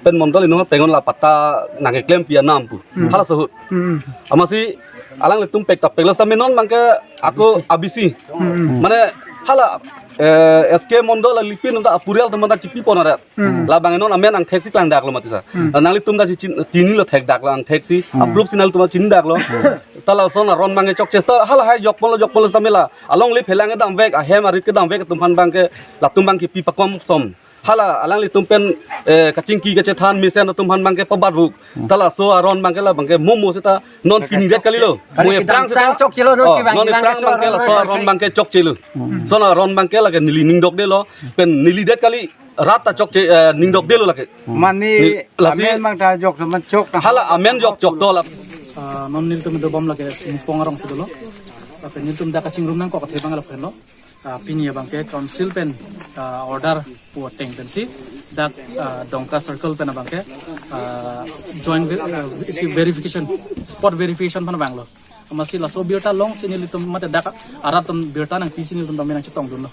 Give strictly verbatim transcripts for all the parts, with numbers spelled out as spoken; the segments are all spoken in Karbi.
Pen mondol inut pengon la patta nangkeklempi anam pu. Hmm. Hala sohut. Hmm. Amatsi alanglitum pek ta pek lo sitame non abangke ako A B C. Hmm. Mane hala, eh, S K mondol alipin ta apurial atum ta chipipon arat. Hmm. Labang non amen angthek si klangdaklo mati sa. Hmm. Nanglitum ta si chin-, chinilo thekdaklo angthek si. Hmm. Approve si nanglitum ta chinidaklo. Hmm. Ta lason aron abangke chokche ta halahai jokponlo jokponlo sitame la alongle phelang kedamvek ahem arit kedamvek atum aphan abangke latum abangke pi pakom som. Hala alanglitum pen, eh, kachingki kachethan mesen atum aphan abangke pabat buk. Hmm. Ta laso aron abangke la abangke momo seta non pini det kalilo. Kali mo kita ephrang seta chokchelo non. Oh, kibang non kibang ephrang keso abangke aron laso aron abangke chokchelo. Hmm. Lason aron abangke lake neli ning dokdelo. Pen neli det kali rat ta chokche, eh, ning dokdelo lake. Mane ni, lasi amen abang ta jok so man chok ta. Hala amen jok chok to la. Ah, non nelitum dobom lake Singpong arongsi dolo. Lapen nelitum dak kachingrum nangkok athe abang lapen lo. Ah, pini abangke council pen, ah, order pu ateng pensi dak, ah, Dongka circle pen abangke, ah, joint ve-, ah, isi verification, spot verification aphan abang lo. Amatsi laso birta longsi nelitum mate dak arat atum birta nangpisi nelitum tame nangchetongdunlo.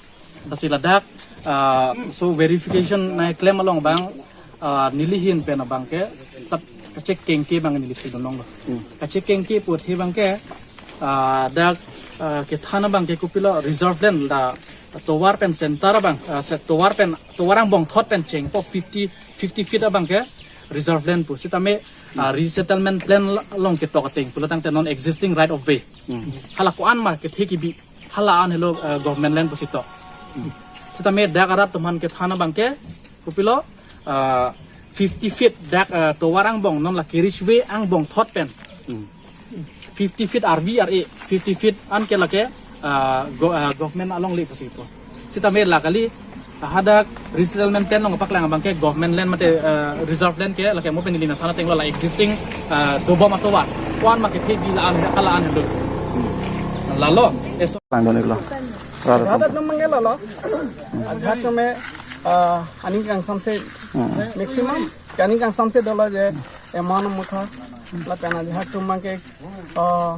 Lasi ladak, ah, so verification nangklem along abang, ah, neli ahin pen abangke sap kachekengke abang neli thekdun longlo. Hmm. Kachekengke pu athe abangke, ah, dak, ah, kethan abangke kopilo reserve land la tovar pen center abang, ah, se tovar pen, tovar angbong thot pen chengpo fifty, fifty feet abangke reserve land pu. Sitame, ah, resettlement plan la-, along ketok ateng pulo tangte non existing right of way. Hmm. Hala ko-an ma kethe kebi, hala an helo, ah, government land pusi tok. Hmm. Sitame dak arat atum aphan kethan abangke kopilo, ah, fifty feet dak, ah, tovar angbong non la carriage way angbong thot pen. Hmm. Fifty feet R V R A, fifty feet anke lake, ah, go-, ah, government alongle pusi pu. Sitame la kali, ah, hadak resettlement plan along paklang abangke government land mate, ah, reserve land ke lake mo pen neli nangthan ateng lo la existing, ah, dobom atovar. Ko-an ma kethe kebi la an, hala an helo. Lalo, eso. Langdon iklo. Rada Rada tum. Tum mangke lalo. Ajahak atum, ah, aning kangsamse Hmm. maximum. Aning kangsamse dolo je amount mutha. Lapen ajahak atum abangke, ah,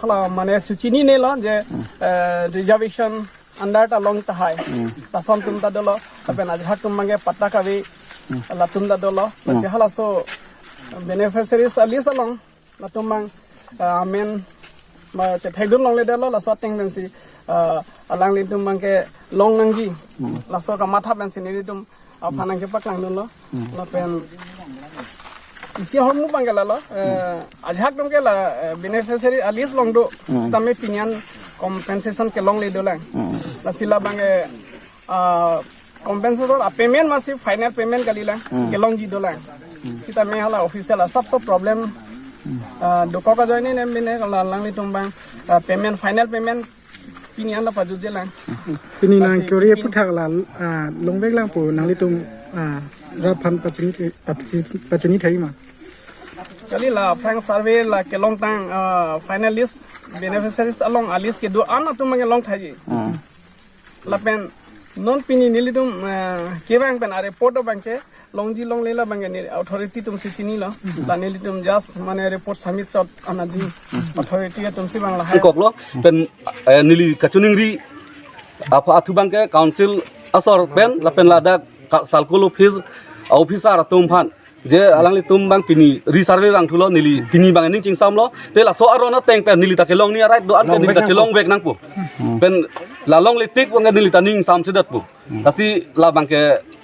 hala mane chuchinine lo je, eh, reservation under ta long tahai. Hmm. Lason atum ta dolo. Lapen ajahak atum abangke patta kave. Hmm. Latum ta dolo. Hmm. Lasi halaso beneficiaries a list along latum abang, ah, amen ma chethekdun longledetlo laso ateng pensi, ah, alanglitum abangke long nangji. Hmm. Laso kamatha pensi nelitum aphan nangkepaklangdunlo. Hmm. Lapen isi ahormu abangke lalo, eh, ajahak atum ke la, eh, beneficiary a list along do. Hmm. Sitame pini an compensation kelongle dolang. Hmm. Lasi la abangke, ah, compensation a payment masi final payment kalilang, Hmm. kelongji dolang. Hmm. Sitame hala official asapso problem, Hmm. ah, dokok ajoine nem bine la alanglitum abang, ah, payment, final payment pini an ta pajutjelang. Pini nang Lasi kori pin- puthak la, ah, longveklang pu nanglitum, ah, rat aphan pachini, pachini, pachini thai ma. Kali la aphrang survey la kelongtang, ah, final list beneficiaries along a list kedo-an atum abangke long thaiji. Hmm. Lapen non pini nelitum, ah, kevang pen a report abangke longji longle la abangke neli authority atumsi chinilo. La nelitum just mane report submit chot anaji authority atumsi abang lahai. Sikoklo, pen, eh, neli kachiningri apha athu abangke council asor pen, lapen ladak ka-, circle office, officer atum aphan. Je alanglitum abang pini resurvey vangthulo neli pini abang ning chingsamlo. Te laso aron ateng pen neli ta kelongni a right do-an pen neli ta chelongvek nangpo. Hmm. Pen la longle tik abangke neli ta ning samsedet pu. Hmm. Lasi la abangke,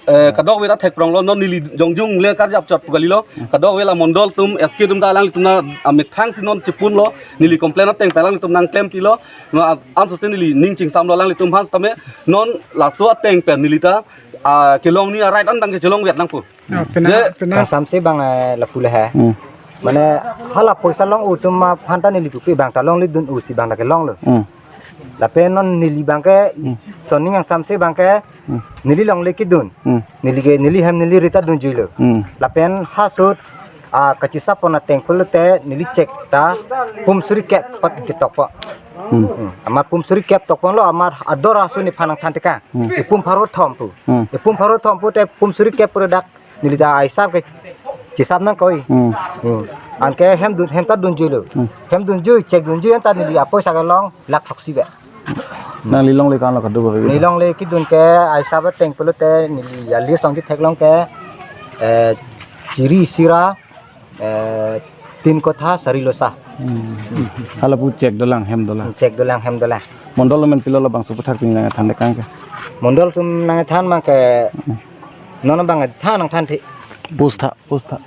eh, kadokave ta thekpronglo non neli jongjung le karjap chot pu kalilo. Kadokave la mondol atum S K atum ta alanglitum na amethang si non chipunlo neli complain ateng pen alanglitum nangklempilo. Non an-, ansose neli ning chingsamlo alanglitum aphan sitame non laso ateng pen neli ta, ah, kelongni a right an abangke chelongvek nangpo. Ah, pena, Je- pena. Kangsamse abang, eh, lapu le he. Hmm. Mane hala poisa long-o atum aphan ta neli pupe abang ta longledun-o si abang ta kelonglo. Hmm. Lapen non neli abangke Hmm. soning kangsamse abangke Hmm. neli longle kedun. Hmm. Neli ke, neli hem neli ri ta dunjuilo. Hmm. Lapen ha ahut, ah, kachisap pon ateng pulote neli check ta pum suri kep pat ketokpo. Hmm. Hmm. Amat pum suri kep tokponlo amat ador aso nephan nangthan tekang. Hmm. Epum pharo thom pu. Hmm. Epum pharo thom pute pum suri kep pu dak neli ta aisap ke chisap nangkoi. Hmm. Hmm. Anke hem dun, hem ta dunjuilo. Hmm. Hem dunjui, check dunjui anta neli apoisa kelong lakh throksi be. Nangli longle ko-an lo kado ba? Neli longle kedun ke aisap ateng pulote neli a list along chetheklong ke Eh, Chiri Sira, eh, Tin Kotha Sari Losa. Hmm. Hala pu chek dolang, hem dolang. Chek dolang, hem dolang. Mondol amen pilo labangso aputhak pini nangthan dekang ke? Mondol atum nangthan ma ke, hmm, non abang than nangthanthe. Post tha, post tha.